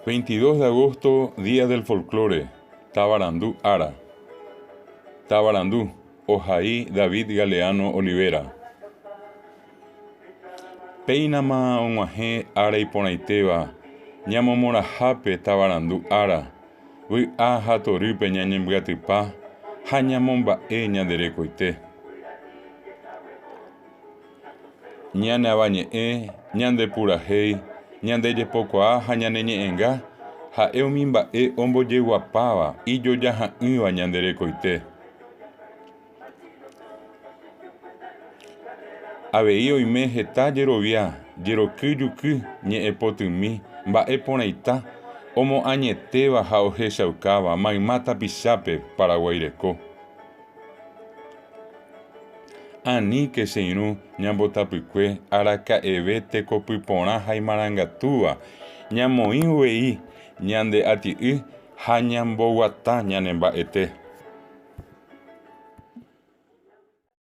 22 de agosto, Día del Folklore, Tavarandu ára. Tavarandu, ohai David Galeano Olivera. Péinama og̃uahẽ ára iporãitéva ñamomorãhápe tavarandu ára, vy'a ha torýpe ñañembyatypa ha ñamomba'e ñande rekoite. Ñane avañe'ẽ, ñande purahéi, ñande jepokuaa ha ñane ñe'ẽnga ha'e umi mba'e ombojeguapáva ijojaha'ỹva ñande rekoite. Avei oime heta jerovia, jeroky juky, ñe'ẽpotymi, mba'e porãita, omoañetéva ha ohechaukáva mayma tapichápe Paraguái reko. Aníke che irũ ñambotapykue araka'eve tekopy porã ha imarangatúva, ñamoĩ uvei ñande ati'y ha ñamboguata ñane mba'ete.